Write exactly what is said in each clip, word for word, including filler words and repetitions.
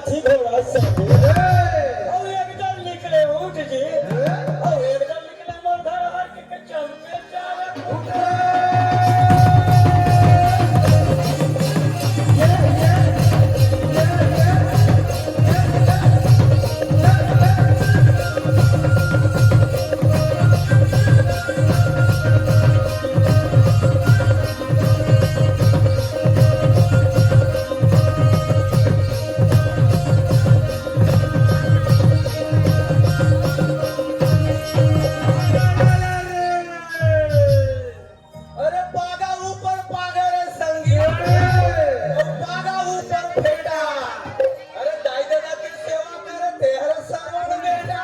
घोड़ा संगे। अउ एकदम निकले ऊँट जी। अउ एकदम निकले मोर घर हर के चमके चार फुट। अरे पागा ऊपर पागा रे संगी, अउ पागा ऊपर फेटा। अरे दाई ददा के सेवा करे तेहर श्रवण बेटा।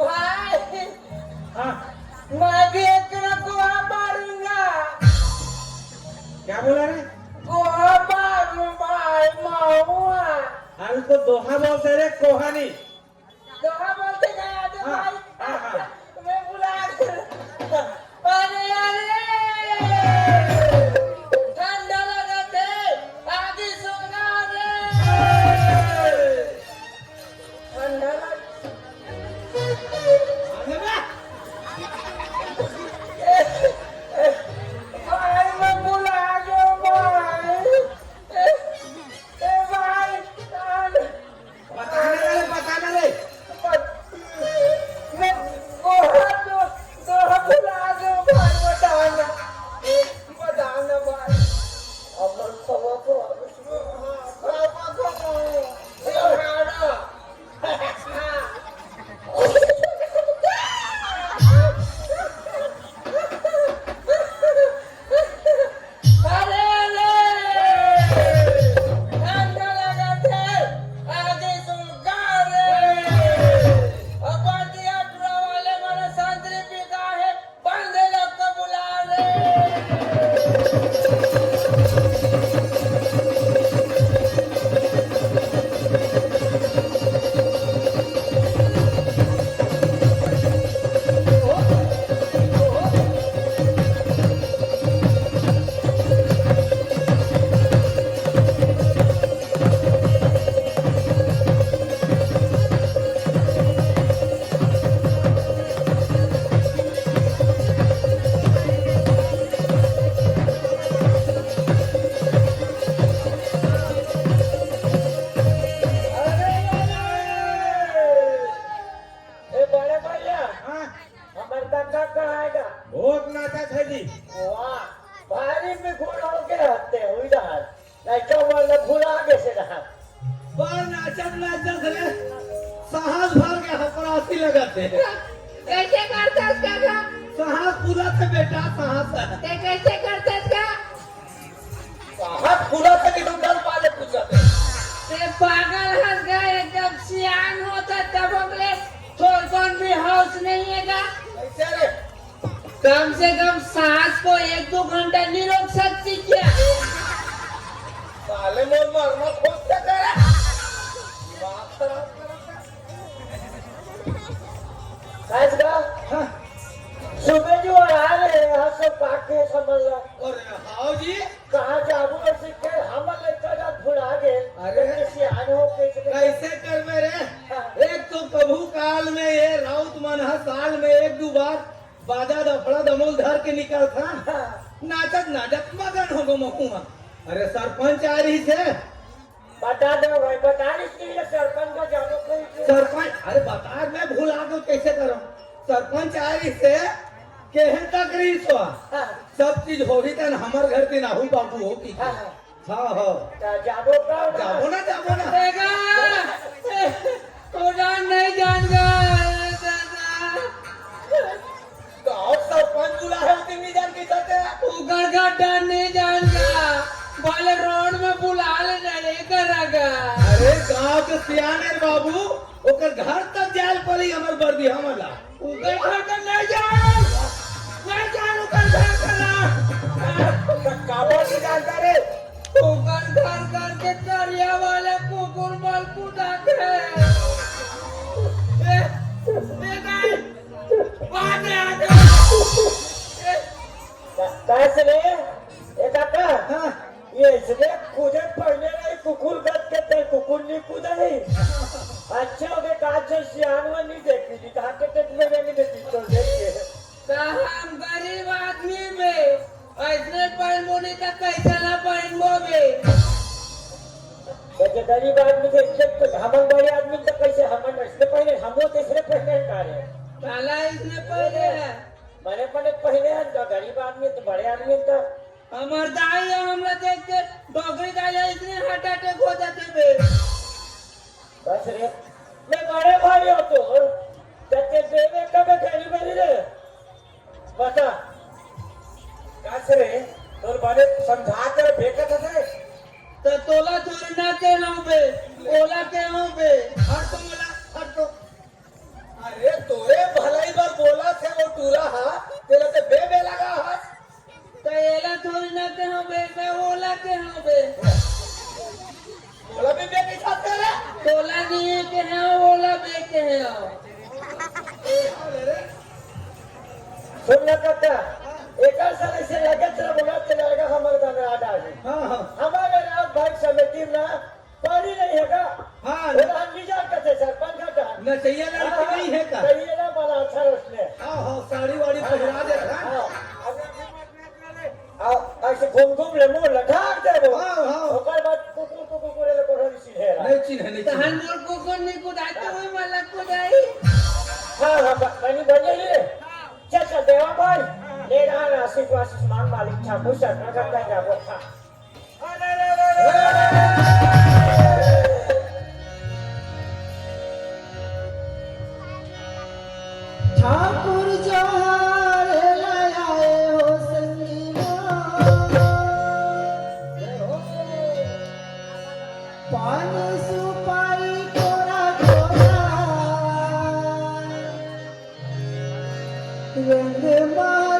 भाई, हाँ। मैं भी एक तरह गोहा मारूंगा। क्या बोला रे? गोहा मारूं भाई, मारूंगा। हाँ, उसको दोहा बोलते रे, कोहा नहीं। दोहा बोलते क्या याद है हाँ, भाई? हाँ, हाँ। मैं भुला गया। अरे, अरे! ठंडा लगत हे, आगी सुलगा रे। ठंडा लग- भाई, मैं भुला गया भाई। ए, ए, भाई, ठंड- बताना रे, बताना रे। बत-, मैं गोहा तो, गोहा भुला गया भाई, बताना। बताना भाई। अब खबर तो, खबर तो, खबर। अरे, अरे! ठंडा लागत हे, आगे सुन गा रे। अपन दिया टुरा वाले मन संतरी पी गा हे, बंदे लोग को बुला रे। ए बड़े भैया, हाँ। हमर काका कहाँ हे गा? बहुत नाचत हे जी। वाह, भारी में घुल हो के रहते हो इधर। लइका मन ल भुला गे से रहा। बड़ नाचत नाचत रे, साहस भर के हपरासी लगत हे। कैसे करथस काका? साहस फूलत हे बेटा, साहस। ते कैसे करथस का? साहस फूलत हे कि तू डर पाले पूछत हे? ते पागल हस गा, एकदम सियान होता तब ओकरे थोरकन भी होश नहीं हे गा। कैसे रे? कम से कम सांस को एक दो घंटा नहीं रोक सकती क्या? साले मोर मरना खोजते करे। बात खराब करता। कस गा? हाँ। सुबह जो आ रहे हैं, हाथ से पाक के समझ लो। अरे हाँ जी। कहाँ जाबो ऐसे के हमर लइका जात भुला गे। अरे। कैसे आने हो, कैसे के कैसे करबे रे? हाँ। एक तो कभू काल में ये राउत मन ह साल में एक दू बार बाजा दफड़ा दमोल धर के निकलथन। हाँ। नाचत नाचत मगन हो गो महूँ ह। अरे सरपंच आ रही से। बता दो भाई, बता रही थी ये सरपंच का जानो कोई के। सरपंच, अरे बता, मैं भुला गो, कैसे करूँ? सरपंच आ रही से, केहे तक रही सो। हाँ। सब चीज होही तन हमर घर के नाहू बाबू हो की। हाँ, हाँ। हाँ, हाँ। त जाबो का? जाबो ना, जाबो ना। देखा, तोरा नहीं जान गा, दादा। कर घर डर नहीं जान गा, भले रोड में बुला ले डरे करा गा। अरे गांव के सियान हे रे बाबू, ओकर घर तक जाए ल पड़ी हमर बरदी हमला। ओकर घर तक नहीं जान, नहीं जान ओकर घर करा। त काबर नहीं जानता रे? ओकर घर घर के करिया वाले कुकुर मल कुदा के। ए, ए, नहीं। आगे, आगे। ए, कइसे रे? ए काका, हाँ। ये इसने कूदे पहले नहीं कुकुर गद के ते कुकुर नहीं कूदा है। अच्छा हो गया, काज जो सियान में नहीं देखी, नहीं कहा के टेट में नहीं देखी, तो देखिए। त हम गरीब आदमी बे, अइसने पहनबो नहीं त कइसे ना पहनबो बे? तो जो गरीब आदमी थे, इसके तो हमन बड़े आदमी तो कइसे हमन इसने पहने, हम लोग इसने पहने का रे? काला इसने पहने है। बड़े बड़े पहने हैं, तो गरीब आदमी तो बड़े आदमी तो। हमर दाई ह हमला देख के डोकरी दाई ह इसने heart attack हो जाथे बे। बस रे, मैं बड़े भाई हो तो, जब ते बेबे कब गरीब है रे? बता। कस रे, तोर बड़े समझा के बेटा था रे। त तोला थोड़ी ना के हूँ बे, ओला के हूँ बे। हट तो मोला, हट तो। अरे तोरे भलाई बर बोला थे वो टूरा हा, तेला ते बेबे लगा हा। त एला थोड़ी ना के हूँ बे, मैं ओला के हूँ बे। ओला भी बे के साथ करे? तोला नहीं के हूँ, ओला बे के हूँ। सुन ना काका, एकर साले से लगे तेरा बोला ते लड़का हमारे दादा आ जाए। हाँ, हाँ। हमारे रात भाई समिति ना पानी नहीं है का? हाँ। बोला हम नहीं जानते थे सरपंच का। नचैया लड़की हाँ, नहीं है का? सही है ना, बड़ा अच्छा रस में। हाँ, हाँ, साड़ी वाड़ी पहिरा दे रहा है। हाँ। आ, ऐसे घूम घूम ले मुंह लठाक दे वो। हाँ, हाँ। ओकर बाद कुकुर, कुकुर, कुकुर, ले कोठरी सीधे रहा। नहीं चिन्हे, नहीं चिन्हे। तहन मोर कुकुर नहीं कुदाई, तो हाँ। वही वाला कुदाई। हाँ, हाँ, ब-, बनी, बनी ये। चल, चल, देवा भाई, ले रहा ना आशीष, आशीष मान मालिक ठाकुर, सरकार का कहीं जाबो था। ठाकुर जोहार लाए हो संगीना, पान सुपारी कोरा कोरा, रंग मार